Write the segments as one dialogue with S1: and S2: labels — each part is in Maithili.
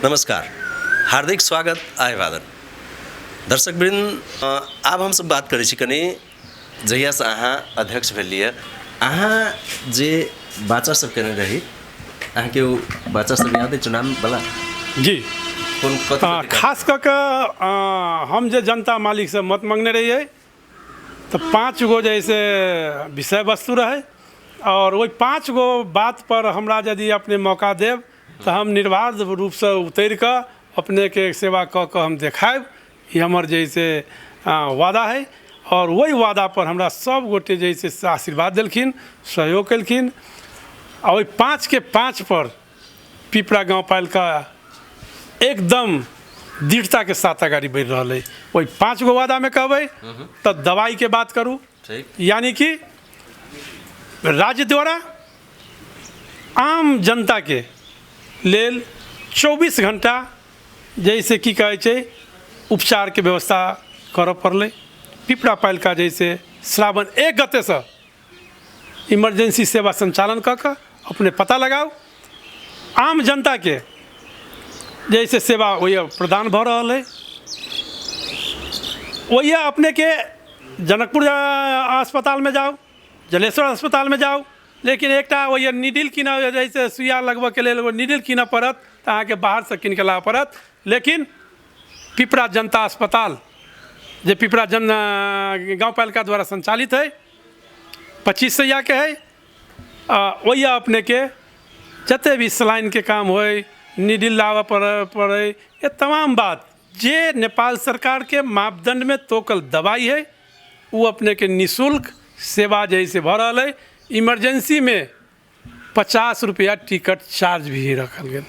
S1: नमस्कार, हार्दिक स्वागत आ अभिवादन दर्शकवृन्द। आब हमसब बात करै छी कनि जहियासँ अहाँ अध्यक्ष भेलियै, अहाँ जे वाचा सब केने रही, अहाँके ओ वाचा सब याद अइ चुनाववला?
S2: जी।
S1: कोन कथी कथी?
S2: खास कऽ कऽ हम जे जनता मालिकसँ मत मङ्गने रहियै तऽ 5 गो जे से विषय वस्तु रहै, आओर ओहि 5 गो बातपर हमरा यदि अपने मौका देब तऽ हम निर्बाध रूपसँ उतरि कऽ अपनेके सेवा कऽ कऽ हम देखायब, ई हमर जे से वादा है। आओर ओहि वादापर हमरा सब गोटे जे से आशीर्वाद देलखिन, सहयोग केलखिन, आ ओहि 5 के 5 पर पिपरा गाँवपालिका एकदम दृढ़ताके साथ अगाडि बढ़ि रहल अइ। ओहि 5 गो वादामे कहबै तऽ दवाइके बात करू, यानी कि राज्य द्वारा आम जनताके लेल 24 घण्टा जैसे की कहै छै उपचारके व्यवस्था करऽ पड़लै। पिपरा पालिका जैसे श्रावण 1 गतेसँ इमरजेंसी सेवा संचालन कऽ कऽ अपने पता लगाउ, आम जनताके जैसे सेवा ओहि प्रदान भऽ रहल अइ। ओहि अपनेके जनकपुर अस्पतालमे जाउ, जलेश्वर अस्पतालमे जाउ, लेकिन एकटा ओहि नीडिल कीनऽ जैसे सुइया लगबऽके लेल एगो नीडिल कीनऽ पड़त तऽ अहाँके बाहरसँ कीन कऽ लाबऽ पड़त। लेकिन पिपरा जनता अस्पताल जे पिपरा जन गाँवपालिका द्वारा संचालित है, 25 सैयाके है, आ ओहि अपनेके जते भी सलाइनके काम होइ, नीडिल लाबऽ पड़ै, ये तमाम बात जे नेपाल सरकारके मापदण्डमे तोकल दवाइ है ओ अपनेके निःशुल्क सेवा जे है से भऽ रहल है। इमरजेंसीमे 50 रुपया टिकट चार्ज भी रखल गेल।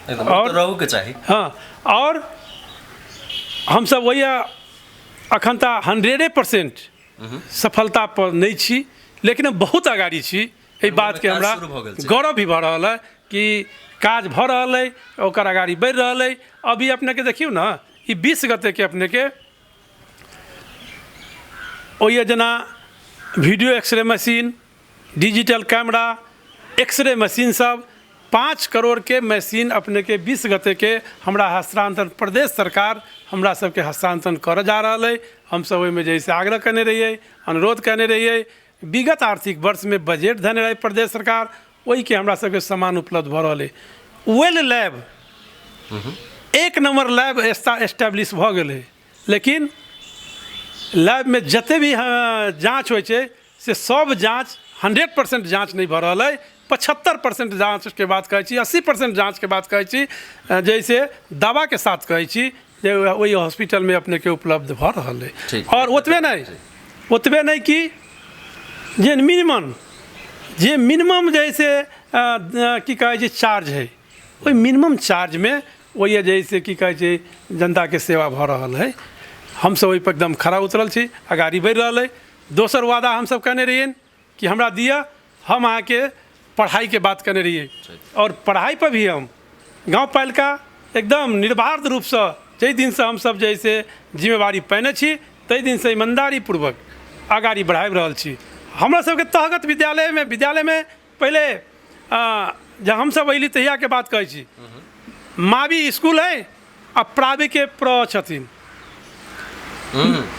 S1: एकदम, और रहूके चाही।
S2: हाँ, और हमसब वही अखन तऽ 100% सफलता पर नहि छी, लेकिन हम बहुत अगाड़ी छी। एहि बातके
S1: काज
S2: हमरा
S1: शुरू भऽ गेल छै।
S2: गौरव भी भऽ रहल है कि काज भऽ रहल है, ओकर अगाड़ी बढ़ि रहल है। अभी अपनेके देखियौ ने, ई 20 गतेके अपनेके ओहिए जेना video x-ray machine, digital camera, x-ray machine सब 5 करोड़के मशीन अपनेके 20 गतेके हमरा हस्तांतरण प्रदेश सरकार हमरा सबके हस्तांतरण करऽ जा रहल अइ। हमसब ओहिमे जे है से आग्रह कयने रहियै, अनुरोध कयने रहियै। विगत आर्थिक वर्षमे बजट देने रहै प्रदेश सरकार, ओहिके हमरा सबके सामान उपलब्ध भऽ रहल अइ। वेल लैब 1 नम्बर लैब एस्टेब्लिश भऽ गेलै, लेकिन लैबमे जते भी जाँच होइ छै से सब जाँच 100% जाँच नहि भऽ रहल अइ। 75% जाँचके बात कहै छी, 80% जाँचके बात कहै छी, जैसे दावाके साथ कहै छी जे ओहि हॉस्पिटलमे अपनेके उपलब्ध भऽ रहल अइ। आओर ओतबे नहि कि जे मिनिमम जैसे की कहै छै चार्ज है, ओहि मिनिमम चार्जमे ओहि जैसे की कहै छै जनताके सेवा भऽ रहल है। हमसब ओहिपर एकदम खरा उतरल छी, अगाड़ी बढ़ि रहल है। दोसर वादा हमसब कयने रहियनि कि हमरा दिअ, हम अहाँके पढ़ाइके बात कयने रहियै, आओर पढ़ाइपर भी हम गाँवपालिका एकदम निर्बाध रूपसँ जाहि दिनसँ हमसब जे है से जिम्मेवारी पेने छी ताहि दिनसँ ईमानदारी पूर्वक अगाड़ी बढ़ाबि रहल छी। हमरा सबके तहगत विद्यालयमे पहिले जब हमसब अयली तहियाके बात कहै छी, मावी इसकुल है आ प्रावीके प्र छथिन,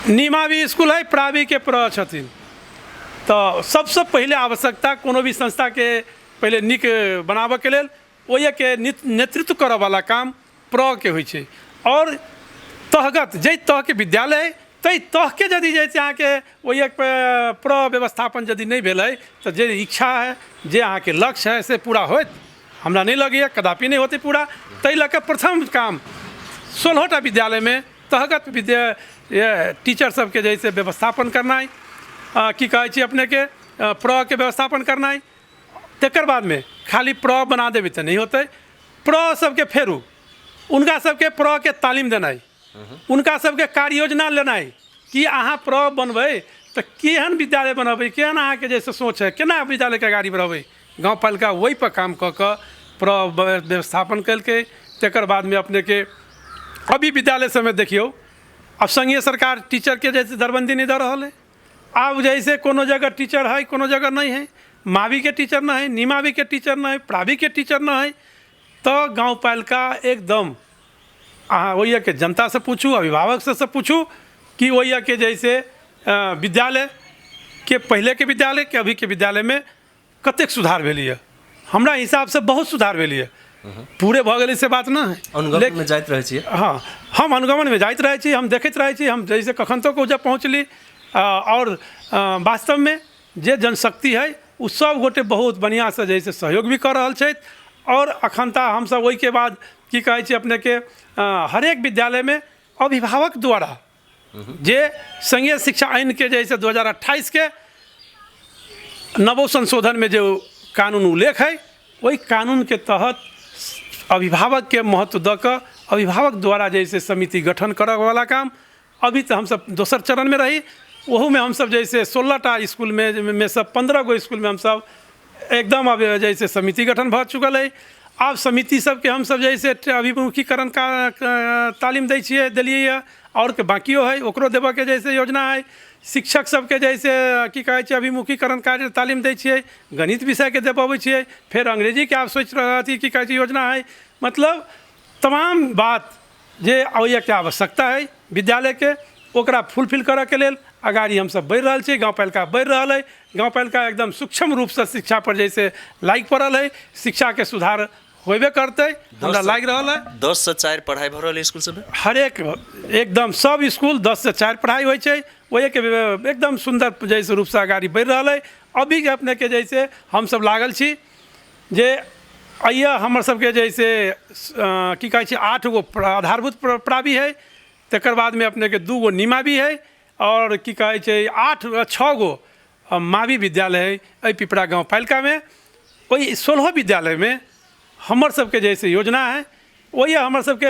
S2: नीमावी इसकुल है प्रावीके प्र छथिन। तऽ सबसँ पहिले आवश्यकता कोनो भी संस्थाके पहिले नीक बनाबऽके लेल ओहिके नेतृत्व करऽवला काम प्र के होइ छै। आओर तहगत जाहि तहके विद्यालय अइ ताहि तहके यदि जे छै अहाँके ओहि प्र व्यवस्थापन यदि नहि भेलै तऽ जे इच्छा है, जे अहाँके लक्ष्य है से पूरा होयत हमरा नहि लगैए, कदापि नहि होतै पूरा। ताहि लऽ कऽ प्रथम काम 16टा विद्यालयमे तहगत विद्या टीचर सबके जे है से व्यवस्थापन करनाइ, की कहै छी अपनेके प्र के व्यवस्थापन करनाइ। तकर बादमे खाली प्र बना देबै तऽ नहि होतै, प्र सबके फेरू उनका सबके प्र के तालीम देनाइ, उनका सबके कार्य योजना लेनाइ कि अहाँ प्र बनबै तऽ केहन विद्यालय बनबै, केहन अहाँके जे सोच है, केना विद्यालयके अगाड़ी बढ़बै। गाँवपालिका ओहिपर काम कऽ कऽ प्र व्यवस्थापन केलकै। तकर बादमे अपनेके अभी विद्यालय सबमे देखियौ, आब संघीय सरकार टीचरके जे दरबन्दी नहि दऽ रहल है। आब जैसे कोनो जगह टीचर है, कोनो जगह नहि है, मावीके टीचर नहि है, निमावीके टीचर नहि है, प्रावीके टीचर नहि है। तऽ गाँवपालिका एकदम अहाँ ओहिके जनतासँ पूछू, अभिभावक सबसँ पूछू कि ओहिके जैसे विद्यालयके पहिलेके विद्यालयके अभीके विद्यालयमे कतेक सुधार भेल यऽ। हमरा हिसाबसँ बहुत सुधार भेल यऽ, पूरे भऽ गेलै से बात नहि है।
S1: अनुगमनमे जाइत रहै छियै?
S2: हँ, हम अनुगमनमे जाइत रहै छी, हम देखैत रहै छी। हम जैसे कखन तक ओजऽ पहुँचली आओर वास्तवमे जे जनशक्ति है ओ सब गोटे बहुत बढ़िआँसँ जैसे सहयोग भी कऽ रहल छथि। आओर अखन तऽ हमसब ओहिके बाद की कहै छी अपनेके हरेक विद्यालयमे अभिभावक द्वारा जे संघीय शिक्षा आइनके जैसे 2028 के नवो संशोधनमे जे कानून उल्लेख है, ओहि कानूनके तहत अभिभावकके महत्व दऽ कऽ अभिभावक द्वारा जैसे समिति गठन करऽवला काम अभी तऽ हमसब दोसर चरणमे रही। ओहूमे हमसब जैसे 16टा इसकुलमे मे से 15 गो इसकुलमे हमसब एकदम अब जैसे समिति गठन भऽ चुकल है। आब समिति सबके हमसब जैसे अभिमुखीकरण का तालीम दै छियै, देलियै यऽ, आओर के बाकियो है ओकरो देबऽके जैसे योजना है। शिक्षक सबके जैसे की कहै छै अभिमुखीकरण कार्य तालीम दै छियै, गणित विषयके देबऽबै छियै, फेर अंग्रेजीके आब सोचि रहल अथी की कहै छै योजना है। मतलब तमाम बात जे ओहिके आवश्यकता है विद्यालयके ओकरा फुलफिल करऽके लेल अगाडि हमसब बढ़ि रहल छी। गाँवपालिका बढ़ि रहल है, गाँवपालिका एकदम सूक्ष्म रूपसँ शिक्षा पर जैसे लागि पड़ल है, शिक्षाके सुधार होबे करतै हमरा लागि रहल है।
S1: 10 से 4 पढ़ाइ भऽ रहल है इसकुल सबमे?
S2: हरेक एकदम सब इसकुल 10 से 4 पढ़ाइ होइ छै, ओहिके एकदम सुन्दर जैसे रूपसँ अगाडि बढ़ि रहल है। अभी अपनेके जैसे हमसब लागल छी जे अइया हमर सबके जैसे की कहै छै 8 गो आधारभूत प्रावी है, तकर बादमे अपनेके 2 गो नीमा भी है और की कहै छै 8 6 गो मावी विद्यालय है एहि पिपरा गाँवपालिकामे। ओहि 16 विद्यालयमे हमर सबके जैसे योजना है ओहि हमर सबके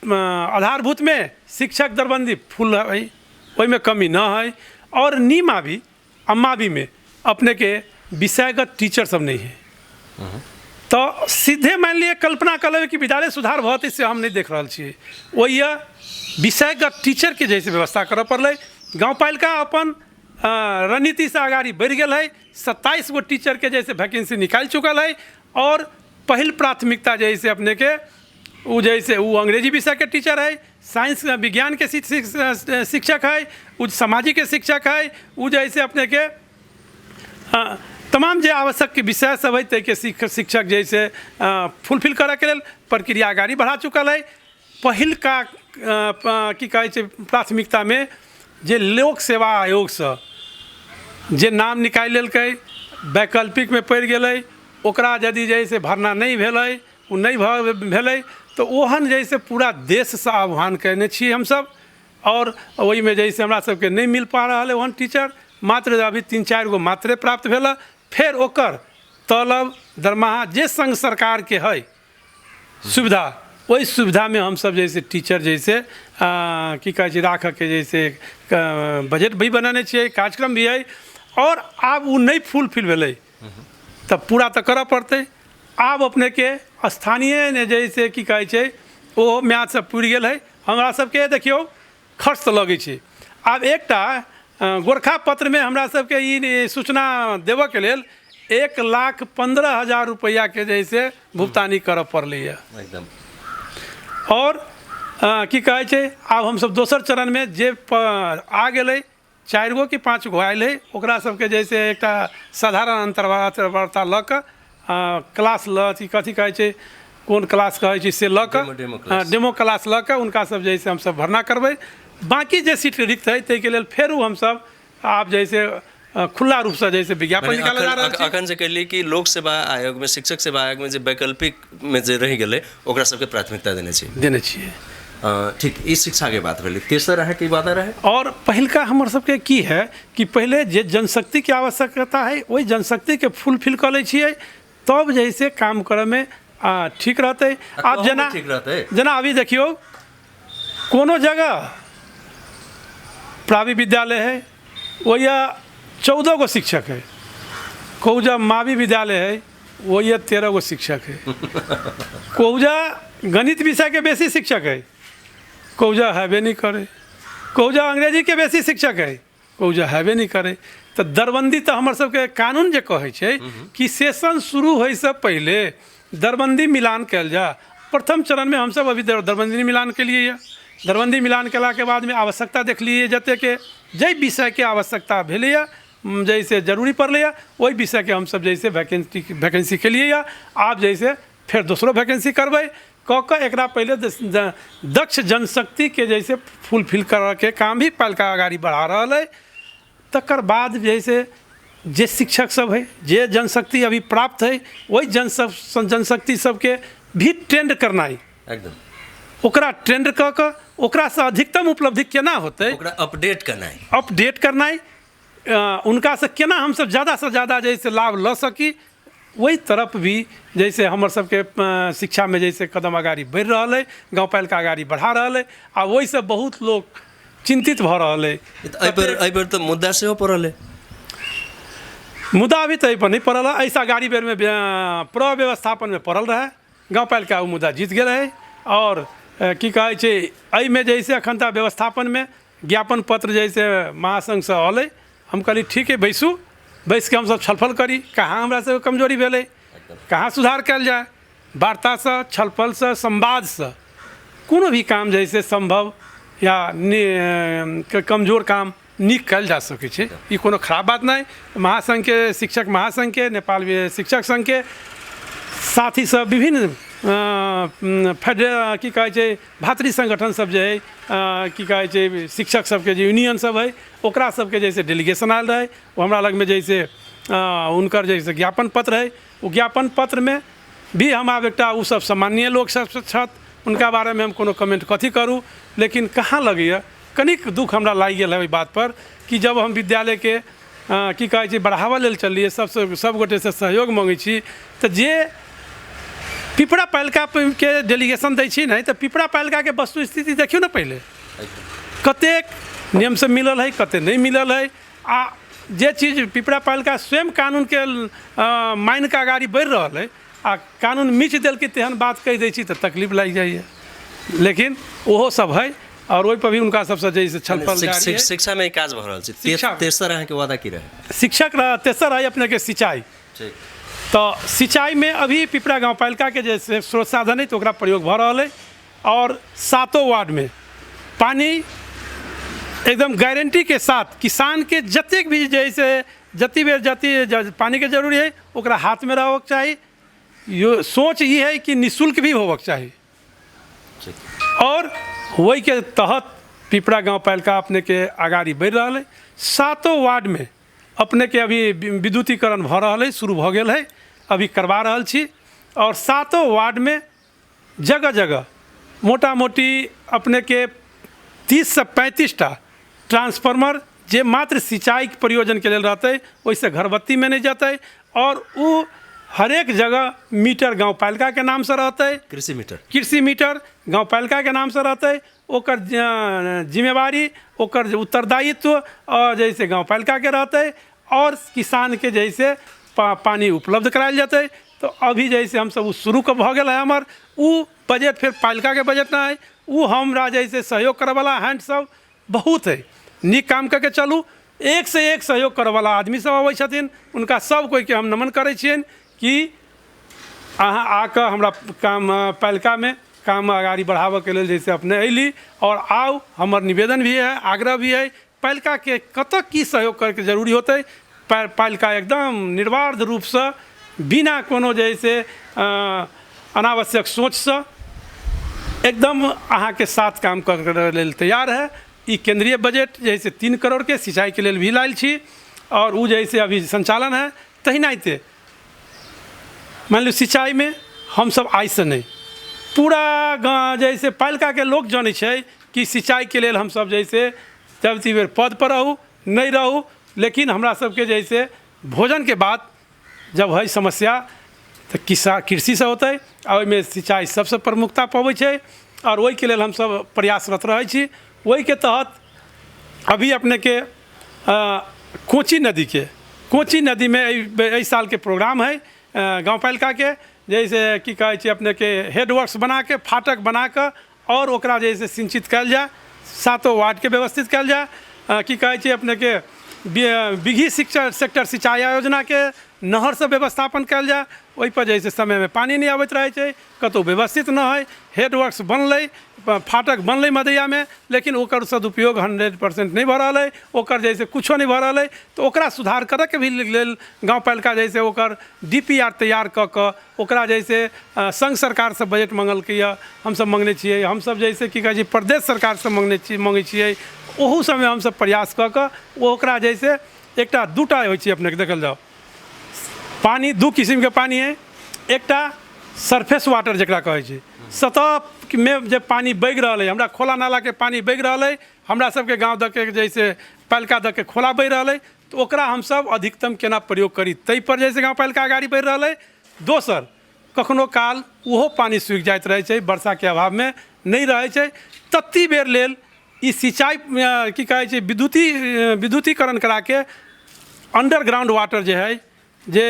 S2: आधारभूतमे शिक्षक दरबन्दी फुल है, ओहिमे कमी न है। और नीमा भी आ मावीमे अपनेके विषयगत टीचर सब नहि है, तऽ सीधे मानि लिअ कल्पना कऽ लेबै कि विद्यालय सुधार भऽ जेतै से हम नहि देख रहल छियै। ओहि विषयगत टीचरके जैसे व्यवस्था करऽ पड़लै। गाँवपालिका अपन रणनीतिसँ अगाडि बढ़ि गेल है, 27 गो टीचरके जैसे वैकेंसी निकालि चुकल है। और पहिल प्राथमिकता जैसे अपनेके ओ जैसे ओ अंग्रेजी विषयके टीचर है, साइंस विज्ञानके शिक्षक है, ओ सामाजिकके शिक्षक है, ओ जैसे अपनेके तमाम जे आवश्यक विषय सब है ताहिके शिक्षक जैसे फुलफिल करऽके लेल प्रक्रिया अगाडि बढ़ा चुकल है। पहिलका की कहै छै प्राथमिकतामे जे लोक सेवा आयोगसँ जे नाम निकालि लेलकै, वैकल्पिकमे पड़ि गेलै, ओकरा यदि जैसे भरना नहि भेलै, ओ नहि भऽ भेलै तऽ ओहन जैसे पूरा देशसँ आह्वान कयने छी हमसब। और ओहिमे जैसे हमरा सबके नहि मिल पा रहल है ओहन टीचर, मात्र अभी 3-4 गो मात्रे प्राप्त भेल। फेर ओकर तलब दरमाहा जे संघ सरकारके है सुविधा, ओहि सुविधामे हमसब जैसे टीचर जैसे की कहै छै राखऽके जैसे बजट भी बनेने छियै, कार्यक्रम भी है। और आब ओ नहि फुलफिल भेलै तऽ पूरा तऽ करऽ पड़तै। आब अपनेके स्थानीय ने जैसे की कहै छै ओहो म्याद सब पुरि गेल है। हमरा सबके देखियौ खर्च तऽ लगै छै। आब एकटा गोरखा पत्रमे हमरा सबके ई सूचना देबऽके लेल 1,15,000 रुपैआके जैसे भुगतानी करऽ पड़लैए
S1: एकदम।
S2: और की कहै छै आब हमसब दोसर चरणमे जे आ गेलै 4 गो कि 5 गो आयल है, ओकरा सबके जैसे एकटा साधारण अन्तर्वार्ता लऽ कऽ क्लास लऽ अथी कथी कहै छै कोन क्लास कहै छै से लऽ कऽ डेमो क्लास लऽ कऽ हुनका सब जैसे हमसब भरना करबै। बाकी जे सीट रिक्त है ताहिके लेल फेरो हमसब आब जैसे खुला रूपसँ जैसे विज्ञापन निकालल जा रहल छै।
S1: अखन जे कहलियै कि लोक सेवा आयोगमे शिक्षक सेवा आयोगमे जे वैकल्पिकमे जे रहि गेलै ओकरा सबके प्राथमिकता देने छी,
S2: देने छियै।
S1: ठीक, ई शिक्षाके बात भेलै। तेसर अहाँके वादा रहै?
S2: और पहिलका हमर सबके की है कि पहिले जे जनशक्तिके आवश्यकता है ओहि जनशक्तिके फुलफिल कऽ लै छियै तब जैसे काम करऽमे ठीक रहतै। आब जेना
S1: ठीक रहतै,
S2: जेना अभी देखियौ कोनो जगह प्राइवेट विद्यालय है ओहिया 14 गो शिक्षक है, कौजा मावी विद्यालय है ओहिया 13 गो शिक्षक है, कौजा गणित विषय के बेसी शिक्षक है, कौजा हैबे नहीं करे, कौजा अंग्रेजी के बेसी शिक्षक है, कौजा हैबे नहीं करे। तऽ दरबन्दी तऽ हमर सबके कानून जे कहै छै कि सेशन शुरू होइसँ पहिले दरबन्दी मिलान कयल जाय। प्रथम चरणमे हमसब अभी दरबन्दी मिलान केलियै यऽ। दरबन्दी मिलान केलाके बादमे आवश्यकता देखलियै जतेके जाहि विषयके आवश्यकता भेलैया, जैसे जरूरी पड़लैया, ओहि विषयके हमसब जैसे वैकेंसी वैकेंसी केलियै यऽ। आब जैसे फेर दोसरो वैकेंसी करबै कऽ कऽ एकरा पहिले दक्ष जनशक्तिके जैसे फुलफिल करऽके काम भी पालिका अगाड़ी बढ़ा रहल अइ। तकर बाद जैसे जे शिक्षक सब है, जे जनशक्ति अभी प्राप्त है, ओहि जनशक्ति सबके भी ट्रेंड करनाइ,
S1: एकदम
S2: ओकरा ट्रेंड कऽ कऽ ओकरासँ अधिकतम उपलब्धि केना होतै,
S1: ओकरा अपडेट करनाइ,
S2: अपडेट करनाइ, हुनकासँ केना हमसब ज्यादासँ ज्यादा जे लाभ लऽ सकी, ओहि तरफ भी जैसे हमर सबके शिक्षामे जैसे कदम अगाड़ी बढ़ि रहल अइ, गाँवपालिका अगाड़ी बढ़ा रहल अइ, आ ओहिसँ बहुत लोक चिन्तित भऽ रहल अइ।
S1: एहिपर एहिपर तऽ मुद्दा सेहो पड़ल अइ।
S2: मुद्दा अभी तऽ एहिपर नहि पड़ल है। एहिसँ अगाड़ी बेरमे प्रव्यवस्थापनमे पड़ल रहै, गाँवपालिका ओ मुद्दा जीत गेल रहै। आओर की कहै छै, एहिमे जैसे एखन तऽ व्यवस्थापनमे ज्ञापन पत्र जैसे महासङ्घसँ अलै, हम कहली ठीक है बैसू, बैसिके हमसब छलफल करी कहाँ हमरा सबके कमजोरी भेलै, कहाँ सुधार कयल जाय। वार्तासँ, छलफलसँ, संवादसँ कोनो भी काम जैसे सम्भव या कमजोर काम नीक कयल जा सकै छै, ई कोनो खराब बात नहि। महासङ्घके शिक्षक महासङ्घके नेपाल शिक्षक सङ्घके साथी सब विभिन्न फेडरे की कहै छै भातृ संगठन सब जे हइ, की कहै छै शिक्षक सबके जे यूनियन सब हइ, ओकरा सबके जैसे डेलीगेशन आयल रहै, ओ हमरा लगमे जैसे हुनकर जैसे ज्ञापन पत्र हइ, ओ ज्ञापन पत्रमे भी हम आब एकटा ओ सब सम्माननीय लोक सब छथि, हुनका बारेमे हम कोनो कमेंट कथी करू, लेकिन कहाँ लगैए कनिक दुःख हमरा लागि गेल है ओहि बातपर कि जब हम विद्यालयके की कहै छै बढ़ावा लेल चललियै, सबसँ सब गोटेसँ सहयोग मङ्गै छी, तऽ जे पिपरा पालिकाके डेलीगेशन दै छी ने, तऽ पिपरा पालिकाके वस्तु स्थिति देखियौ ने पहिले, कतेक नियमसँ मिलल है, कतेक नहि मिलल है। आ जे चीज पिपरा पालिका स्वयं कानूनके मानिके अगाड़ी बढ़ि रहल है, आ कानून मिच देलकै तेहन बात कहि दै छी तऽ तकलीफ लागि जाइए। लेकिन ओहो सब है आओर ओहिपर भी हुनका सबसँ जे से छलफल जारी है।
S1: शिक्षामे काज भऽ रहल छै।
S2: शिक्षा
S1: तेसर अहाँके वादा की रहै?
S2: शिक्षक रह, तेसर है अपनेके सिंचाई।
S1: ठीक।
S2: तऽ सिंचाईमे अभी पिपरा गाँव पालिकाके जे स्रोत साधन है तऽ ओकरा प्रयोग भऽ रहल है, आओर सातो वार्डमे पानि एकदम गारंटीके साथ किसानके जतेक भी जे से जते बेर जते पानिके जरूरी है ओकरा हाथमे रहबाक चाही। यो सोच ई है कि निःशुल्क भी होबक चाही। और ओहिके तहत पिपरा गाँव पालिका अपनेके अगाड़ी बढ़ि रहल है। सातो वार्डमे अपनेके अभी विद्युतीकरण भऽ रहल है, शुरू भऽ गेल है, अभी करवा रहल छी। और सातो वार्डमे जगह जगह मोटा मोटी अपनेके 30 से 35 टा ट्रांसफार्मर जे मात्र सिंचाईके प्रयोजनके लेल रहतै, ओहिसँ घरबत्तीमे नहि जेतै, और ओ हरेक जगह मीटर गाँव पालिकाके नामसँ रहतै।
S1: कृषि मीटर,
S2: कृषि मीटर गाँव पालिकाके नामसँ रहतै। ओकर जिम्मेवारी, ओकर उत्तरदायित्व और जैसे गाँव पालिकाके रहतै, और किसानके जैसे पानि उपलब्ध करायल जेतै। तऽ अभी जैसे हमसब ओ शुरू भऽ गेल है हमर ओ बजट, फेर पालिकाके बजट नहि है, ओ हमरा जैसे सहयोग करऽवला हैंड सब बहुत है। नीक काम कऽ के चलू, एक से एक सहयोग करऽवला आदमी सब अबै छथिन, हुनका सब कोइके हम नमन करै छियनि कि अहाँ आकऽ हमरा काम पालिकामे काम अगाड़ी बढ़ाबऽके लेल जैसे अपने अयली। और आउ, हमर निवेदन भी है, आग्रह भी है, पालिकाके कतऽ की सहयोग करैके जरूरी होतै, पालिका एकदम निर्बाध रूपसँ बिना कोनो जैसे अनावश्यक सोचसँ एकदम अहाँके साथ काम करै लेल तैयार है। ई केंद्रीय बजट जैसे 3 करोड़के सिंचाईके लेल भी लायल छी, और ओ जैसे अभी संचालन है। तहिनाइते मान लियौ सिंचाईमे हमसब आइसँ नहि, पूरा गाँव जैसे पालिकाके लोक जनै छै कि सिंचाईके लेल हमसब जैसे जब बेर पद पर रहू नहि रहू, लेकिन हमरा सबके जैसे भोजनके बाद जब है समस्या तऽ किसा कृषिसँ होतै, आ ओहिमे सिंचाई सबसँ प्रमुखता पबै छै, आओर ओहिके लेल हमसब प्रयासरत रहै छी। ओहिके तहत अभी अपनेके कोची नदीके, कोची नदीमे एहि सालके प्रोग्राम है गाँव पालिकाके, जैसे की कहै छै अपनेके हेडवर्क्स बनाके, फाटक बनाकऽ और ओकरा जैसे सिंचित कयल जाय, सातो वार्डके व्यवस्थित कयल जाय। की कहै छै अपनेके बिघी शिक्षा सेक्टर सिंचाई योजनाके नहरसँ व्यवस्थापन कयल जाय। ओहिपर जे है से समयमे पानि नहि अबैत रहै छै, कतहु व्यवस्थित नहि हइ। हेडवर्क्स बनलै, फाटक बनलै मदैयामे, लेकिन ओकर सदुपयोग 100% नहि भऽ रहल अइ, ओकर जे है से किछो नहि भऽ रहल अइ। तऽ ओकरा सुधार करैके भी लेल गाँवपालिका जे है से ओकर DPR तैयार कऽ कऽ ओकरा जे है से संघ सरकारसँ बजट मङ्गलकै। हमसब मङ्गने छियै, हमसब जे है से की कहै छै प्रदेश सरकारसँ मङ्गने छी, मङ्गै छियै। ओहू सबमे हमसब प्रयास कऽ कऽ ओकरा जे है से एकटा दूटा होइ छै। अपनेके देखल जाउ, पानि दू किसिमके पानि हइ। एकटा सरफेस वाटर जकरा कहै छै, सतहमे जे पानि बगि रहल अइ, हमरा खोला नालाके पानि बगि रहल अइ, हमरा सबके गाँव दऽके जे है से पालिका दऽके खोला बहि रहल अइ, तऽ ओकरा हमसब अधिकतम केना प्रयोग करी ताहिपर जे है से गाँव पालिका अगाड़ी बढ़ि रहल अइ। दोसर, कखनो काल ओहो पानि सूखि जाइत रहै छै, वर्षाके अभावमे नहि रहै छै। तत्ती बेर लेल ई सिंचाइ की कहै छै विद्युतीकरण कराके अंडरग्राउंड वाटर जे हइ, जे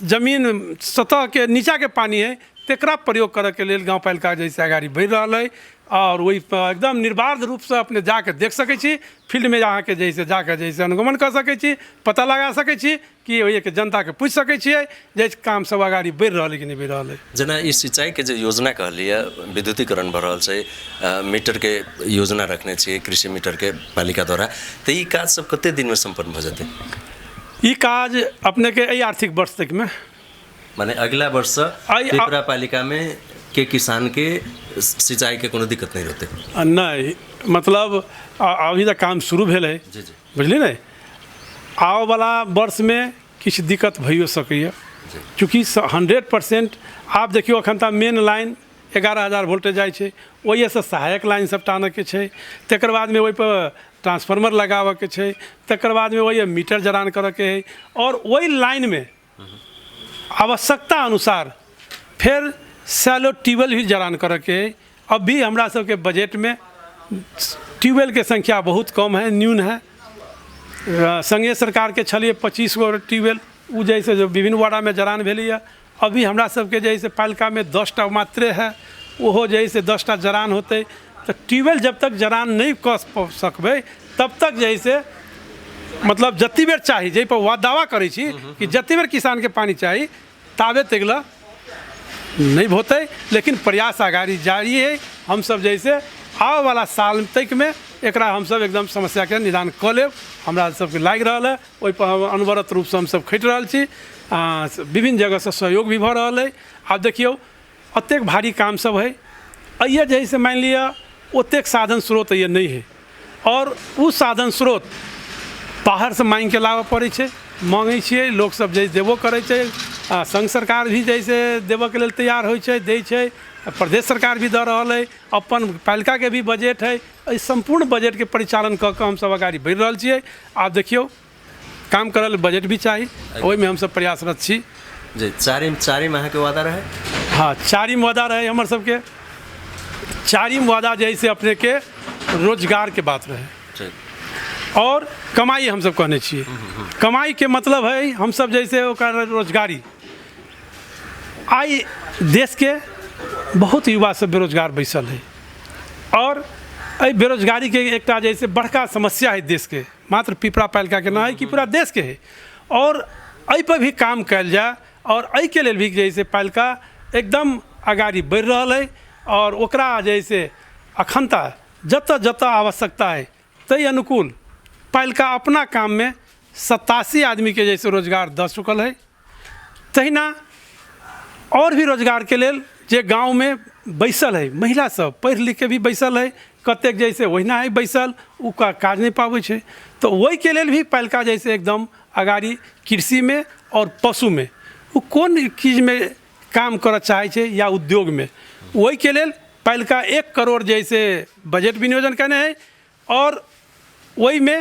S2: जमीन सतहके नीचाके पानि हइ, तकरा प्रयोग करऽके लेल गाँव पालिका जे है से अगाड़ी बढ़ि रहल अइ। आओर ओहिपर एकदम निर्बाध रूपसँ अपने जाके देख सकै छी फील्डमे, अहाँके जे है से जाके जे है से अनुगमन कऽ सकै छी, पता लगा सकै छी कि ओहिके जनताके पूछि सकै छियै जे काम सब अगाड़ी बढ़ि रहल अइ कि नहि बढ़ि रहल अइ।
S1: जेना ई सिंचाइके जे योजना कहलियै, विद्युतीकरण भऽ रहल छै, मीटरके योजना रखने छियै, कृषि मीटरके पालिका द्वारा, तऽ ई काज सब कते दिनमे सम्पन्न भऽ जेतै?
S2: ई काज अपनेके एहि आर्थिक वर्ष तकमे,
S1: माने अगिला वर्षसँ पिपरा पालिकामे के किसानके सिंचाइके कोनो दिक्कत नहि रहतै?
S2: नहि, मतलब अभी तऽ काम शुरू भेल है।
S1: जी जी।
S2: बुझलियै ने, आबऽवला वर्षमे किछु दिक्कत भइयो सकैए, चूँकि 100% आब देखियौ एखन तऽ मेन लाइन 11,000 वोल्टेज जाइ छै, ओहिसँ सहायक लाइन सब टानऽके छै, तकर बादमे ओहिपर ट्रांसफार्मर लगाबऽके छै, तकर बादमे ओहि मीटर जड़ान करऽके हइ, आओर ओहि लाइनमे आवश्यकता अनुसार फेर सैलो ट्यूबवेल भी जड़ान करऽके हइ। अभी हमरा सबके बजटमे ट्यूबवेलके संख्या बहुत कम है, न्यून है। संघीय सरकारके छलियै 25 गो ट्यूबवेल, ओ जे है से विभिन्न वार्डमे जड़ान भेलैए। अभी हमरा सबके जे है से पालिकामे 10टा मात्रे है, ओहो जे है से 10टा जड़ान होतै। तऽ ट्यूबवेल जब तक जड़ान नहि कऽ सकबै तब तक जे है से मतलब जते बेर चाही, जाहिपर वा दावा करै छी कि जते बेर किसानके पानि चाही ताबे तक नहि होतै, लेकिन प्रयास अगाड़ी जारी है। हमसब जे है से आबऽवला साल तकमे एकरा हमसब एकदम समस्याके निदान कऽ लेब, हमरा सबके लागि रहल है। ओहिपर हम अनवरत रूपसँ हमसब खटि रहल छी, विभिन्न जगहसँ सहयोग भी भऽ रहल अइ। आब देखियौ एतेक भारी काम सब है, एहिए जे है से मानि लिअ ओतेक साधन स्रोत एहिए नहि है, आओर ओ साधन स्रोत बाहरसँ माँगिके लाबऽ पड़ै छै। माँगै छियै, लोकसब जे देबो करै छै, आ संघ सरकार भी जे है से देबऽके लेल तैयार होइ छै, दै छै, प्रदेश सरकार भी दऽ रहल अइ, अपन पालिकाके भी बजट है। एहि सम्पूर्ण बजटके परिचालन कऽ कऽ हमसब अगाड़ी बढ़ि रहल छियै। आब देखियौ, काम करऽ लेल बजट भी चाही, ओहिमे हमसब प्रयासरत छी।
S1: जी, चारिम अहाँके वादा रहै?
S2: हँ, चारिम वादा रहै हमर सबके। चारिम वादा जे है से अपनेके रोजगारके बात रहै। आओर कमाइ हमसब कहने छियै। कमाइके मतलब है हमसब जैसे ओकर रोजगारी। आइ देशके बहुत युवा सब बेरोजगार बैसल है, आओर एहि बेरोजगारीके एकटा जे है से बड़का समस्या है देशके, मात्र पिपरा पालिकाके नहि है कि पूरा देशके है। आओर एहिपर भी काम कयल जाय, आओर एहिके लेल भी जे है से पालिका एकदम अगाड़ी बढ़ि रहल है। आओर ओकरा जे है से अखन तऽ जतऽ जतऽ आवश्यकता है ताहि अनुकूल पालिका अपना काममे 87 आदमीके जे है से रोजगार दऽ चुकल है। तहिना आओर भी रोजगारके लेल जे गाँवमे बैसल है महिला सब, पढ़ि लिखके भी बैसल है, कतेक जे है से ओहिना है बैसल, ओ काज नहि पाबै छै, तऽ ओहिके लेल भी पालिका जे है से एकदम अगाड़ी कृषिमे आओर पशुमे ओ कोन चीजमे काम करऽ चाहै छै या उद्योगमे, ओहिके लेल पालिका 1 करोड़ जे है से बजट विनियोजन केने है। आओर ओहिमे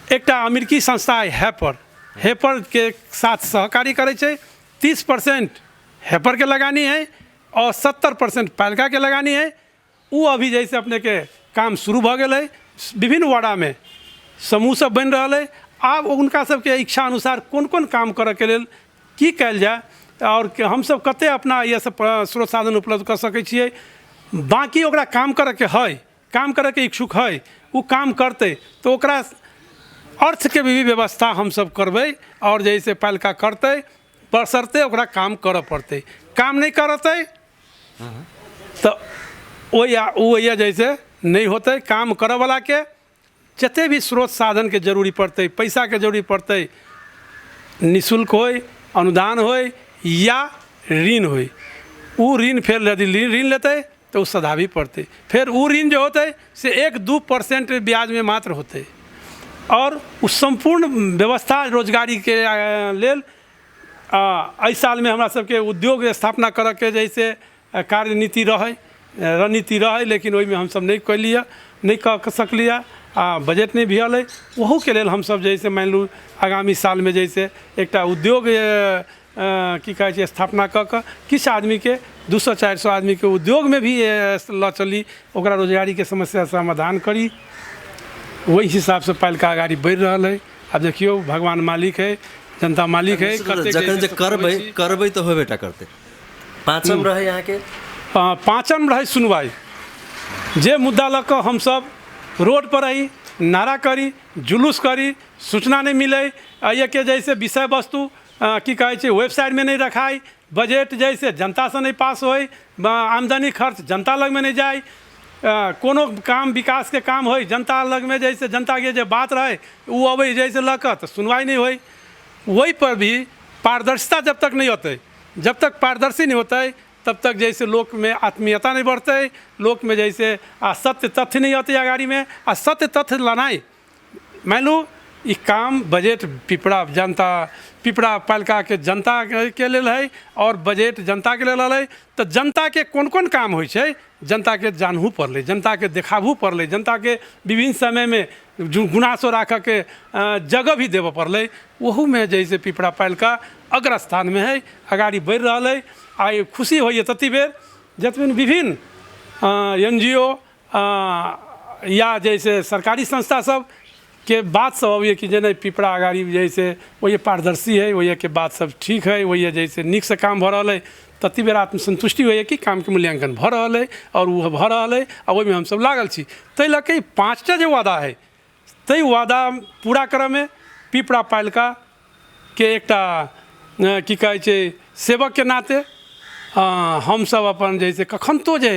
S2: एकटा अमेरिकी संस्था है हेपर, हेपरके साथ सहकारी करै छै। 30% हेपरके लगानी है आओर 70% पालिकाके लगानी है। ओ अभी जैसे अपनेके काम शुरू भऽ गेल है, विभिन्न वार्डामे समूह सब बनि रहल है। आब हुनका सबके इच्छा अनुसार कोन कोन काम करऽके लेल की कयल जाय आओर हमसब कते अपना एहिसँ स्रोत साधन उपलब्ध कऽ सकै छियै, बाँकी ओकरा काम करऽके है, काम करऽके इच्छुक है, ओ काम करतै तऽ ओकरा अर्थके भी व्यवस्था हमसब करबै, आओर जे है से पालिका करतै। बशर्ते ओकरा काम करऽ पड़तै। काम नहि करतै तऽ ओहि ओ जैसे नहि होतै। काम करऽवलाके जते भी स्रोत साधनके जरूरी पड़तै, पैसाके जरूरी पड़तै, निःशुल्क होइ, अनुदान होइ या ऋण होइ, ओ ऋण फेर यदि ऋण लेतै तऽ ओ सधाबी पड़तै। फेर ओ ऋण जे होतै से 1-2% ब्याजमे मात्र होतै। आओर ओ सम्पूर्ण व्यवस्था रोजगारीके लेल एहि सालमे हमरा सबके उद्योग स्थापना करऽके जैसे कार्यनीति रहै, रणनीति रहै, लेकिन ओहिमे हमसब नहि कयलियै, नहि कऽ सकलियै आ बजट नहि भेल है। ओहूके लेल हमसब जैसे मानि लू आगामी सालमे जैसे एकटा उद्योग की कहै छै स्थापना कऽ कऽ किछु आदमीके 200-400 आदमीके उद्योगमे भी लऽ चली, ओकरा रोजगारीके समस्या समाधान करी। ओहि हिसाबसँ पालिका अगाड़ी बढ़ि रहल है। आब देखियौ, भगवान मालिक है, जनता मालिक है।
S1: जखन जे करबै करबै तऽ होबे टा करतै। पाँचम रहै अहाँके?
S2: पाँचम रहै सुनवाइ। जे मुद्दा लऽ कऽ हमसब रोड पर रही, नारा करी, जुलूस करी, सूचना नहि मिलै, एहिके जैसे विषय वस्तु की कहै छै वेबसाइटमे नहि रखाइ, बजट जैसे जनतासँ नहि पास होइ, आमदनी खर्च जनता लगमे नहि जाइ, कोनो काम विकासके काम होइ जनता लगमे जैसे जनताके जे बात रहै ओ अबै जैसे लऽ कऽ तऽ सुनवाइ नहि होइ। ओहि पर भी पारदर्शिता जब तक नहि होतै, जब तक पारदर्शी नहि होतै तब तक जैसे लोकमे आत्मीयता नहि बढ़तै, लोकमे जैसे आ सत्य तथ्य नहि अतै अगाड़ीमे। आ सत्य तथ्य लानाइ मानि लू ई काम बजट पिपरा जनता पिपरा पालिकाके जनताके लेल है और बजट जनताके लेल है, तऽ जनताके कोन कोन काम होइ छै जनताके जानहू पड़लै, जनताके देखाबहू पड़लै, जनताके विभिन्न समयमे गुनासो राखऽके जगह भी देबऽ पड़लै। ओहूमे जैसे पिपरा पालिका अग्र स्थानमे है, अगाड़ी बढ़ि रहल है। आइ खुशी होइए तती बेर जतबे विभिन्न NGO या जैसे सरकारी संस्था सब के बात सब अबैए कि जे नहि पिपरा अगाड़ी जैसे ओहि पारदर्शी है, ओहिके बात सब ठीक है, ओहि जैसे नीकसँ काम भऽ रहल है। तती बेर आत्मसंतुष्टि होइए कि कामके मूल्यांकन भऽ रहल है और ओ भऽ रहल है आ ओहिमे हमसब लागल छी। ताहि लऽ कऽ ई 5टा जे वादा है ताहि वादा पूरा करऽमे पिपरा पालिका के एकटा की कहै छै सेवकके नाते हमसब अपन जैसे कखनतो जे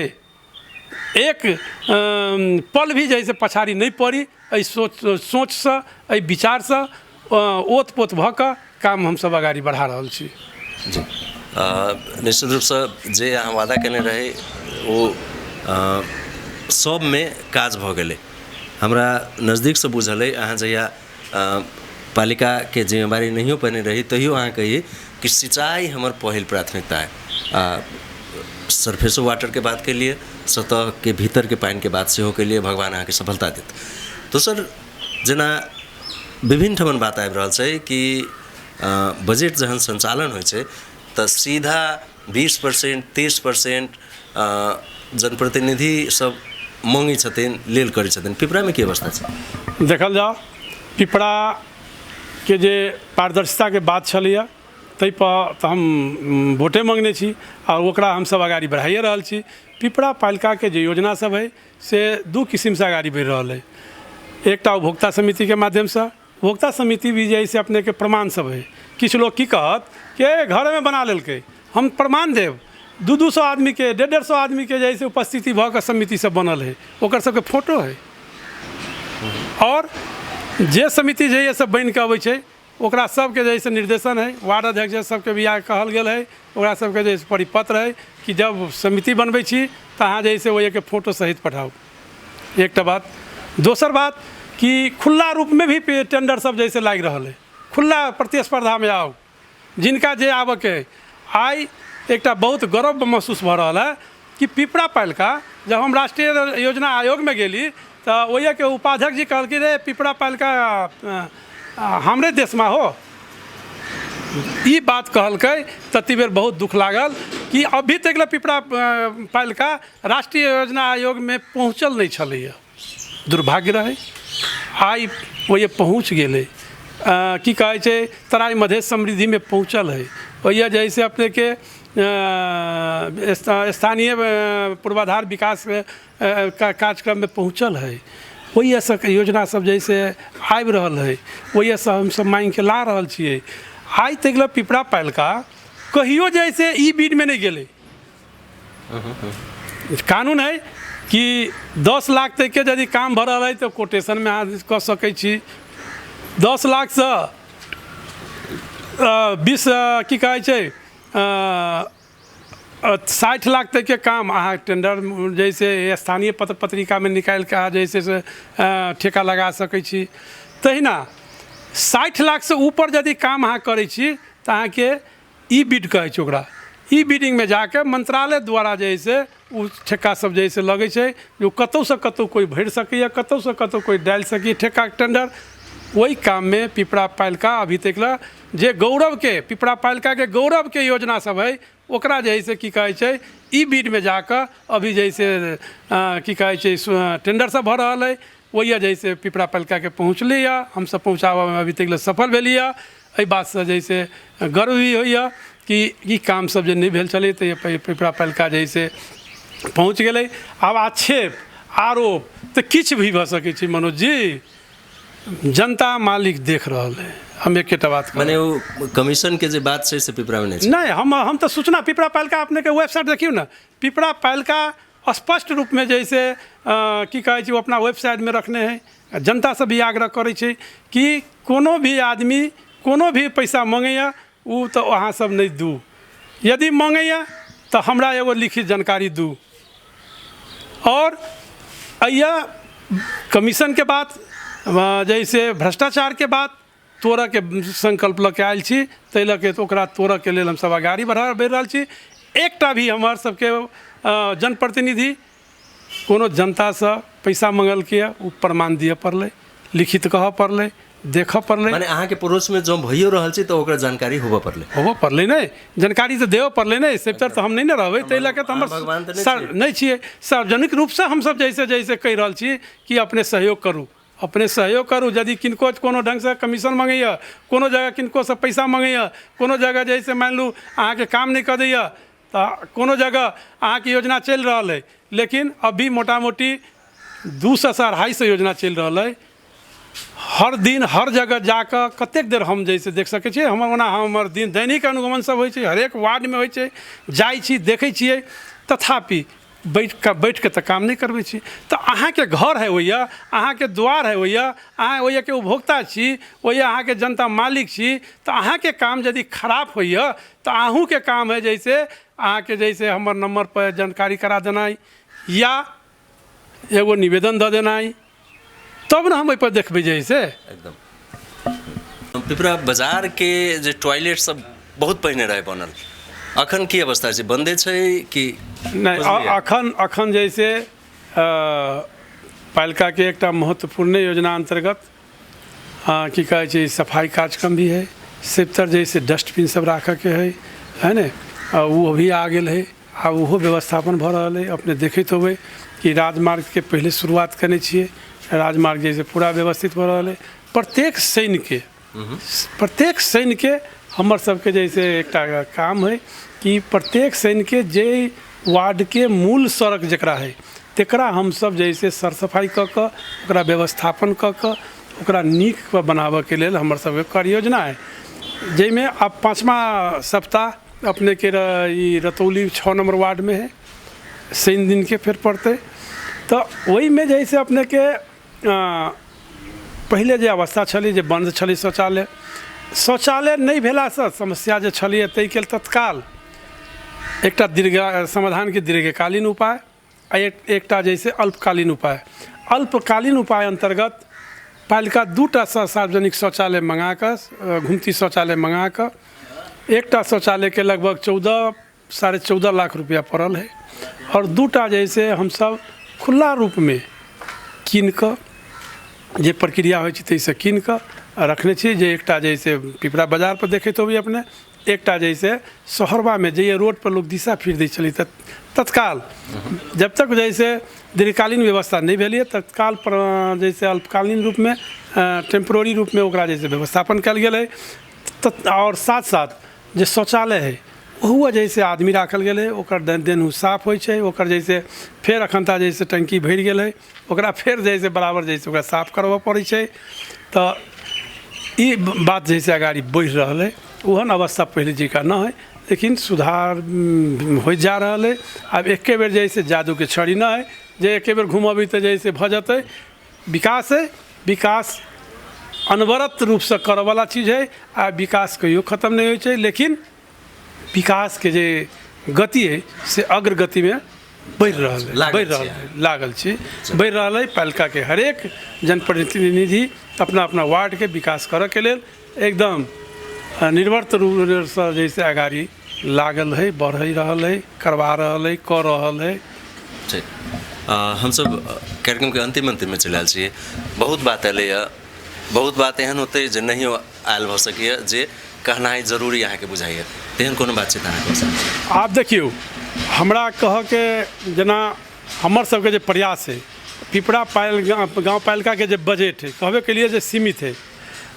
S2: एक पल भी जैसे पछाड़ी नहि पड़ी एहि सोचसँ एहि विचारसँ ओतपोत भऽ कऽ काम हमसब अगाड़ी बढ़ा रहल छी।
S1: जी निश्चित रूपसँ जे अहाँ वादा केने रही ओ सबमे काज भऽ गेलै। हमरा नजदीकसँ बुझल अइ अहाँ जहिया पालिकाके जिम्मेवारी नहियो पयने रही तहियो अहाँ कही कि सिंचाई हमर पहिल प्राथमिकता है। सरफेसो वाटरके बात केलिए, सतहके भीतरके पानिके बात सेहो केलिए, भगवान अहाँके सफलता देत। दोसर जेना विभिन्न ठमन बात आबि रहल छै कि बजट जहन सञ्चालन होइ छै तऽ सीधा 20% 30% जनप्रतिनिधि सब माँगै छथिन, लेल करै छथिन। पिपरामे की अवस्था छै?
S2: देखल जाओ पिपराके जे पारदर्शिताके बात छलैए ताहिपर तऽ हम वोटे माँगने छी आ ओकरा हमसब अगाड़ी बढ़ाइए रहल छी। पिपरा पालिकाके जे योजना सब है से 2 किसिमसँ अगाड़ी बढ़ि रहल है। एकटा उपभोक्ता समितिके माध्यमसँ, उपभोक्ता समिति भी जे है से अपनेके प्रमाण सब है। किछु लोग की कहत कि घरमे बना लेलकै, हम प्रमाण देब, 200-200 आदमीके 150-150 आदमीके जे है से उपस्थिति भऽ कऽ समिति सब बनल है, ओकर सबके फोटो है। और जे समिति जे सब बनि कऽ अबै छै ओकरा सबके जे है से निर्देशन है, वार्ड अध्यक्ष सबके भी कहल गेल है, ओकरा सबके जे परिपत्र है कि जब समिति बनबै छी तऽ अहाँ जे है से ओहिके फोटो सहित पठाउ। एकटा बात। दोसर बात कि खुला रूपमे भी टेंडर सब जैसे लागि रहल है, खुला प्रतिस्पर्धामे आउ, जिनका जे आबऽके है। आइ एकटा बहुत गौरव महसूस भऽ रहल है कि पिपरा पालिका जब हम राष्ट्रीय योजना आयोगमे गेली तऽ ओहिके उपाध्यक्ष जी कहलखिन रे पिपरा पालिका हमरे देशमे हो, ई बात कहलकै। तती बेर बहुत दुख लागल कि अभी तक ले पिपरा पालिका राष्ट्रीय योजना आयोगमे पहुँचल नहि छलैए। दुर्भाग्य रहै, आइ ओहि पहुँच गेलै। की कहै छै तराई मधेश समृद्धिमे पहुँचल है। ओहि जैसे अपनेके स्थानीय पूर्वाधार विकास कार्यक्रममे पहुँचल है। ओहिसँ योजना सब जैसे आबि रहल है, ओहिसँ हमसब माँगिके ला रहल छियै। आइ तक लए पिपरा पालिका कहियो जे से ई बीडमे नहि गेलै। कानून है कि 10 लाख तकके यदि काम भऽ रहल है तऽ कोटेशनमे अहाँ कऽ सकै छी। 10 लाखसँ 20 की कहै छै 60 लाख तकके काम अहाँ टेंडर जैसे स्थानीय पत्र पत्रिकामे निकालिके अहाँ जे छै से ठेका लगा सकै छी। तहिना 60 लाखसँ ऊपर यदि काम अहाँ करै छी तऽ अहाँके ई बिड कहै छै ओकरा। ई बिडिंगमे जाके मंत्रालय द्वारा जे है से ओ ठेका सब जे है से लगै छै जे ओ कतहुसँ कतहु कोइ भरि सकैए, कतहुसँ कतहु कोइ डालि सकैए ठेकाके टेंडर। ओहि काममे पिपरा पालिका अभी तक लए जे गौरवके पिपरा पालिकाके गौरवके योजना सब है ओकरा जे है से की कहै छै ई बिडमे जाकऽ अभी जे है से की कहै छै टेंडर सब भऽ रहल है। ओहिए जे है से पिपरा पालिकाके पहुँचलैए, हमसब पहुँचाबऽमे अभी तक लए सफल भेलिए। एहि बातसँ जे है से गर्व भी होइए कि ई काम सब जे नहि भेल छलै तऽ पिपरा पालिका जे है से पहुँच गेलै। आब आक्षेप आरोप तऽ किछु भी भऽ सकै छै मनोज जी, जनता मालिक देख रहल है। हम एकेटा बात कहब।
S1: मने ओ कमीशन के जे बात छै से पिपरा में नहि छै।
S2: नहि, हम तऽ सूचना पिपरा पालिका अपनेके वेबसाइट देखियौ ने, पिपरा पालिका स्पष्ट रूपमे जे से की कहै छै ओ अपना वेबसाइटमे रखने है। जनतासँ भी आग्रह करै छै कि कोनो भी आदमी कोनो भी पैसा मङ्गैए ओ तऽ अहाँ सब नहि दू, यदि मङ्गैए तऽ हमरा एगो लिखित जानकारी दू। आओर अइया कमीशनके बात जैसे भ्रष्टाचारके बात तोड़ऽके संकल्प लऽ के आयल छी, ताहि लऽ के ओकरा तोड़ऽके लेल हमसब अगाड़ी बढ़ि रहल छी। एकटा भी हमर सबके जनप्रतिनिधि कोनो जनतासँ पैसा मङ्गलकै ओ प्रमाण दिअ पड़लै, लिखित कहऽ पड़लै, देखऽ पड़लै।
S1: माने अहाँके पड़ोसमे जँ भइयो रहल छै तऽ ओकरा जानकारी होबऽ पड़लै,
S2: होबऽ पड़लै नहि, जानकारी तऽ देबऽ पड़लै नहि। से तऽ हम नहि ने रहबै, ताहि लऽ कऽ तऽ हमर
S1: भगवान तऽ
S2: सर नहि छियै। सार्वजनिक रूपसँ हमसब जैसे जैसे कहि रहल छी कि अपने सहयोग करू, अपने सहयोग करू। यदि किनको कोनो ढङ्गसँ कमीशन मङ्गैए, कोनो जगह किनकोसँ पैसा मङ्गैए, कोनो जगह जैसे मानि लू अहाँके काम नहि कऽ दैए, तऽ कोनो जगह अहाँके योजना चलि रहल अइ, लेकिन अभी मोटा मोटी 200 से 250 योजना चलि रहल अइ। हर दिन हर जगह जाकऽ कतेक देर हम जे से देख सकै छियै। हमर ओना हमर दिन दैनिक अनुगमन सब होइ छै, हरेक वार्डमे होइ छै, जाइ छी देखै छियै, तथापि बैठ कऽ तऽ काम नहि करबै छी। तऽ अहाँके घर है ओइए, अहाँके द्वार है ओइए, अहाँ ओइएके उपभोक्ता छी, ओइए अहाँके जनता मालिक छी, तऽ अहाँके काम यदि खराब होइए तऽ अहूँके काम है जैसे अहाँके जैसे हमर नम्बरपर जानकारी करा देनाइ या एगो निवेदन दऽ देनाइ, तब ने हम ओहिपर देखबै जे से।
S1: एकदम। पिपरा बाजारके जे टॉयलेट सब बहुत पहिने रहै बनल, अखन की अवस्था छै? बन्दे छै कि
S2: नहि? अखन अखन जैसे पालिकाके एकटा महत्वपूर्ण योजना अन्तर्गत की कहै छै सफाइ कार्यक्रम भी है, सिफतर जैसे डस्टबिन सब राखऽके है, है ने, ओ भी आ गेल है। आब ओहो व्यवस्थापन भऽ रहल है। अपने देखैत होबै कि राजमार्गके पहिले शुरुआत केने छियै, राजमार्ग जे पूरा व्यवस्थित भऽ रहल है। प्रत्येक शनिके हमर सबके जैसे एकटा काम है कि प्रत्येक शनिके जे वार्डके मूल सड़क जकरा है तकरा हमसब जैसे सर सफाइ कऽ कऽ ओकरा व्यवस्थापन कऽ कऽ ओकरा नीक बनाबऽके लेल हमर सबके कार्य योजना है, जाहिमे आब 5वाँ सप्ताह अपनेके ई रतौली 6 नम्बर वार्डमे है, शनि दिनके फेर पड़तै। तऽ ओहिमे जे है से अपनेके पहिले जे अवस्था छलै जे बन्द छलै शौचालय, शौचालय नहि भेलासँ समस्या जे छलैए, ताहिके लेल तत्काल एकटा दीर्घ समाधानके दीर्घकालीन उपाय आ एकटा जे से अल्पकालीन उपाय। अल्पकालीन उपाय अन्तर्गत पालिका 2टा सार्वजनिक शौचालय मँगा कऽ, घुमती शौचालय मँगा कऽ, एकटा शौचालयके लगभग 14, 14.5 लाख रुपया पड़ल है आओर 2टा जे से हमसब खुला रूपमे कीन कऽ, जे प्रक्रिया होइ छै ताहिसँ कीन कऽ रखने छी, जे एकटा जे से पिपरा बाजारपर देखैत होबै अपने, एकटा जे से शहरबामे जे रोडपर लोक दिशा फिर दै छलै। तऽ तत्काल जब तक जैसे दीर्घकालीन व्यवस्था नहि भेलैए, तत्काल जैसे अल्पकालीन रूपमे, टेम्प्रोरी रूपमे ओकरा जैसे व्यवस्थापन कयल गेल है। आओर साथ साथ जे शौचालय है ओहुआ जैसे आदमी राखल गेल है, ओकर देनहु साफ होइ छै। ओकर जैसे फेर अखनता जैसे टंकी भरि गेल है, ओकरा फेर जैसे बराबर जैसे ओकरा साफ करबऽ पड़ै छै। तऽ ई बात जे है से अगाडि बढ़ि रहल है। ओहन अवस्था पहिले जकाँ न है, लेकिन सुधार होइत जा रहल है। आब एके बेर जे है से जादूके छड़ी न है जे एके बेर घुमऽबै तऽ जे है से भऽ जेतै। विकास है, विकास अनवरत रूपसँ करऽवला चीज है आ विकास कहियो खतम नहि होइ छै, लेकिन विकासके जे गति है से अग्रगतिमे बढ़ि रहल है,
S1: लागल
S2: बढ़ि रहल
S1: छी।
S2: है, लागल छी, बढ़ि रहल है। पालिकाके हरेक जनप्रतिनिधि अपना अपना वार्डके विकास करऽके लेल एकदम निर्वर्त रूपसँ जैसे अगाडि लागल है, बढ़ि रहल है, करवा रहल है, कऽ रहल है।
S1: ठीक, हमसब कार्यक्रमके अंतिम अंतिममे चलि आयल छी। बहुत बात एलैए, बहुत बात एहन होतै जे नहियो आयल भऽ सकैए, जे कहनाइ जरूरी अहाँके बुझाइए, तेहन कोनो बातचीत अहाँ कऽ सकै छी?
S2: आब देखियौ, हमरा कहऽके जेना हमर सबके जे प्रयास है, पिपरा पायल गाँव पालिकाके जे बजट है, कहबे केलिए जे सीमित है,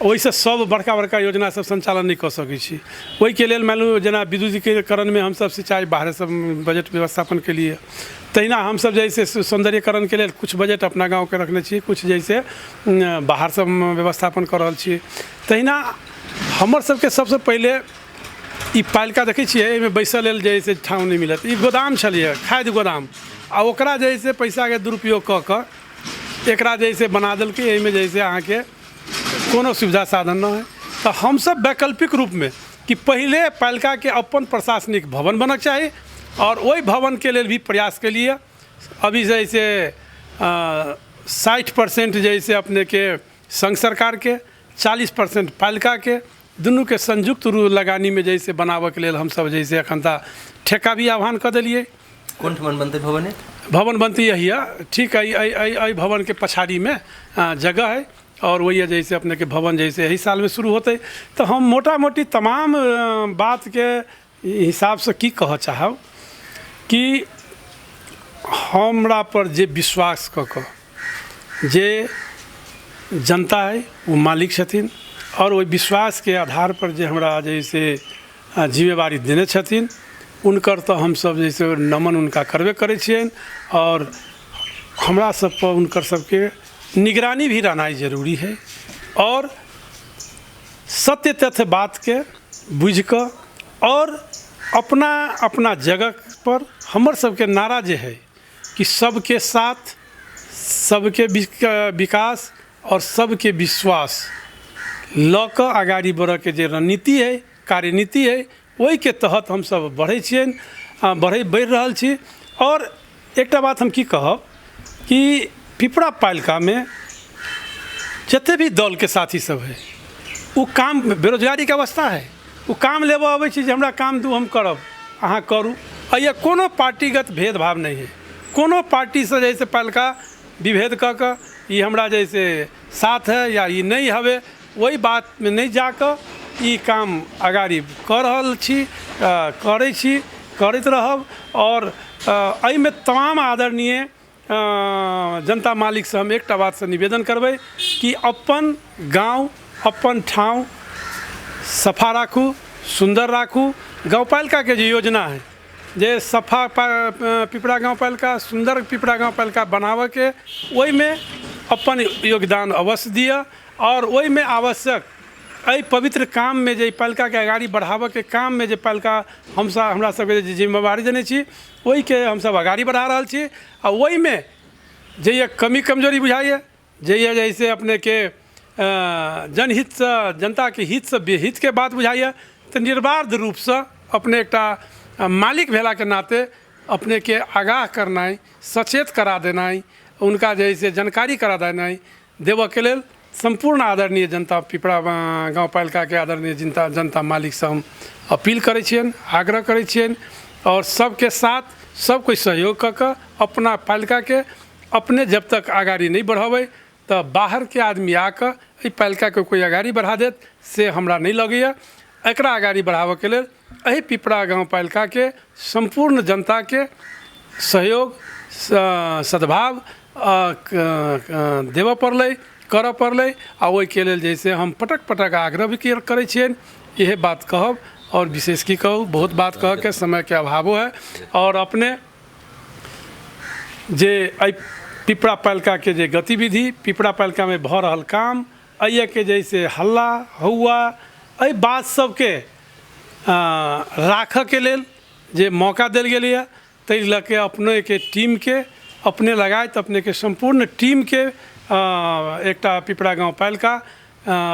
S2: ओहिसँ सब बड़का बड़का योजना सब संचालन नहि कऽ सकै छी। ओहिके लेल मानि लू जेना विद्युतीकरणमे हमसब सिंचाई बाहरसँ बजट व्यवस्थापन केलिए, तहिना हमसब जे है से सौन्दर्यीकरणके लेल कुछ बजट अपना गाँवके रखने छी, कुछ जे है से बाहरसँ व्यवस्थापन कऽ रहल छी। तहिना हमर सबके सबसँ पहिले ई पालिका देखै छियै, एहिमे बैसऽ लेल जे है से ठाउँ नहि मिलत। ई गोदाम छलैए, खाद्य गोदाम, आ ओकरा जे है से पैसाके दुरुपयोग कऽ कऽ एकरा जे है से बना देलकै। एहिमे जे है से अहाँके कोनो सुविधा साधन नहि है। तऽ हमसब वैकल्पिक रूपमे कि पहिले पालिकाके अपन प्रशासनिक भवन बनक चाही आओर ओहि भवनके लेल भी प्रयास केलिए। अभी जे है से 60% जे है से अपनेके संघ सरकारके, 40% पालिकाके, दुनूके संयुक्त रूप लगानीमे जे है से बनाबऽके लेल हमसब जे है से एखन तऽ ठेका भी आह्वान कऽ देलियै।
S1: कोन ठमन बनतै भवन?
S2: भवन बनतै यही है, ठीक है, एहि भवनके पछाड़ीमे जगह है और वही जे है से अपनेके भवन जे है से एहि सालमे शुरू होतै। तऽ हम मोटा मोटी तमाम बातके हिसाबसँ की कहऽ चाहब कि हमरा पर जे विश्वास कऽ कऽ जे जनता है ओ मालिक छथिन और ओहि विश्वासके आधार पर जे हमरा जे है से जिम्मेवारी देने छथिन, हुनकर तऽ हमसब जे से नमन हुनका करबे करै छियनि और हमरा सब पर हुनकर सबके निगरानी भी रहनाइ जरूरी है और सत्य तथ्य बातके बुझिकऽ और अपना अपना जगह पर हमर सबके नारा जे है कि सबके साथ सबके विकास और सबके विश्वास लऽ कऽ अगाडि बढ़ऽके जे रणनीति है, कार्यनीति है, ओहिके तहत हमसब बढ़ै छियनि, बढ़ि रहल छी। और एकटा बात हम की कहब कि पिपरा पालिकामे जते भी दलके साथी सब है, ओ काम बेरोजगारीके अवस्था है, ओ काम लेबऽ अबै छै जे हमरा काम दू, हम करब, अहाँ करू। एहिमे कोनो पार्टीगत भेदभाव नहि है, कोनो पार्टीसँ जे है से पालिका विभेद कऽ कऽ ई हमरा जे है से साथ है या ई नहि हवे, ओहि बातमे नहि जाकऽ ई काम अगाडि कऽ रहल छी, करै छी, करैत रहब। और एहिमे तमाम आदरणीय जनता मालिकसँ हम एकटा बातसँ निवेदन करबै कि अपन गाँव अपन ठाउँ सफा राखू, सुन्दर राखू। गाँवपालिकाके जे योजना है जे सफा पिपरा गाँवपालिका, सुन्दर पिपरा गाँवपालिका बनाबऽके, ओहिमे अपन योगदान अवश्य दिअ और ओहिमे आवश्यक एहि पवित्र काममे जे पालिकाके अगाडि बढ़ाबऽके काममे जे पालिका हमसब हमरा सबके जे जिम्मेवारी देने छी, ओहिके हमसब अगाडि बढ़ा रहल छी। आ ओहिमे जे ये कमी कमजोरी बुझाइए, जे ये जैसे अपनेके जनहितसँ जनताके हितसँ बेहितके बात बुझाइए, तऽ निर्बाध रूपसँ अपने एकटा मालिक भेलाके नाते अपनेके आगाह करनाइ, सचेत करा देनाइ, हुनका जे है से जानकारी करा देनाइ देबऽके लेल सम्पूर्ण आदरणीय जनता पिपरा गाँवपालिकाके आदरणीय जनता मालिकसँ हम अपील करै छियनि, आग्रह करै छियनि और सबके साथ सब कोइ सहयोग कऽ कऽ अपना पालिकाके अपने जब तक अगाडि नहि बढ़ेबै तऽ बाहरके आदमी आकऽ एहि पालिकाके कोइ अगाडि बढ़ा देत से हमरा नहि लगैए। एकरा अगाडि बढ़ाबऽके लेल एहि पिपरा गाँवपालिकाके सम्पूर्ण जनताके सहयोग सद्भाव देबऽ पड़लै, करऽ पड़लै आ ओहिके लेल जे से हम पटक पटक आग्रह भी करै छियनि। इएह बात कहब और विशेष की कहू, बहुत बात कहऽके समयके अभावो है। और अपने जे एहि पिपरा पालिकाके जे गतिविधि, पिपरा पालिकामे भऽ रहल काम एहिके जैसे हल्ला हौआ एहि बात सबके राखऽके लेल जे मौका देल गेलैए, ताहि लऽ के अपनेके टीमके अपने लगायत अपनेके सम्पूर्ण टीमके एकटा पिपरा गाउँपालिका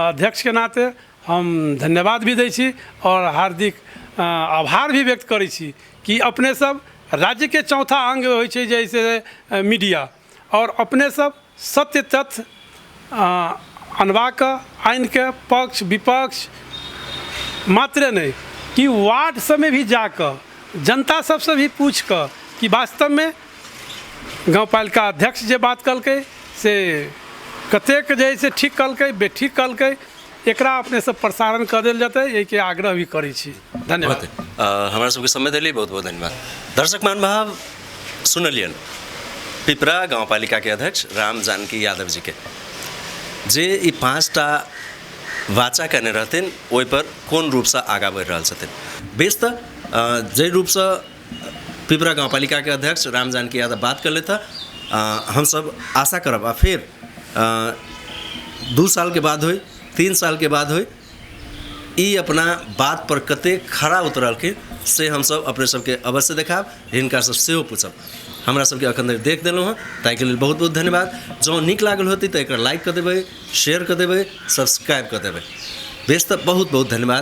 S2: अध्यक्षके नाते हम धन्यवाद भी दै छी आओर हार्दिक आभार भी व्यक्त करै छी कि अपने सब राज्यके चौथा अङ्ग होइ छै जैसे मीडिया, आओर अपने सब सत्य तथ्य अनबाक आनिके पक्ष विपक्ष मात्रे नहि कि वार्ड सबमे भी जाकऽ जनता सबसँ भी पूछिकऽ कि वास्तवमे गाउँपालिका अध्यक्ष जे बात कहलकै से कतेक जे है से ठीक कहलकै बेठीक कहलकै, एकरा अपने सब प्रसारण कऽ देल जेतै, एहिके आग्रह भी करै छी। धन्यवाद।
S1: हमरा सबके समय देली, बहुत बहुत धन्यवाद। दर्शक महानुभाव, सुनलियन पिपरा गाउँपालिका के अध्यक्ष राम जानकी यादव जी के जे ई 5टा वाचा केने रहथिन ओहि पर कोन रूपसँ आगाँ बढ़ि रहल छथिन। बेस, तऽ जाहि रूपसँ पिपरा गाउँपालिका के अध्यक्ष राम जानकी यादव बात कयलथि, हमसब आशा करब आ फेर 2 साल के बाद होई, 3 साल के बाद होई, ई अपना बात पर कतेक खरा उतरलखिन से हमसब अपने सबके अवश्य देखायब, हिनका सब सेहो पूछब। हमरा सबके अखन धरि देख देलहुँ हँ, ताहिके लेल बहुत बहुत धन्यवाद। जँ नीक लागल होतै तऽ एकरा लाइक कऽ देबै, शेयर कऽ देबै, सब्सक्राइब कऽ देबै। बेस, तऽ बहुत बहुत धन्यवाद।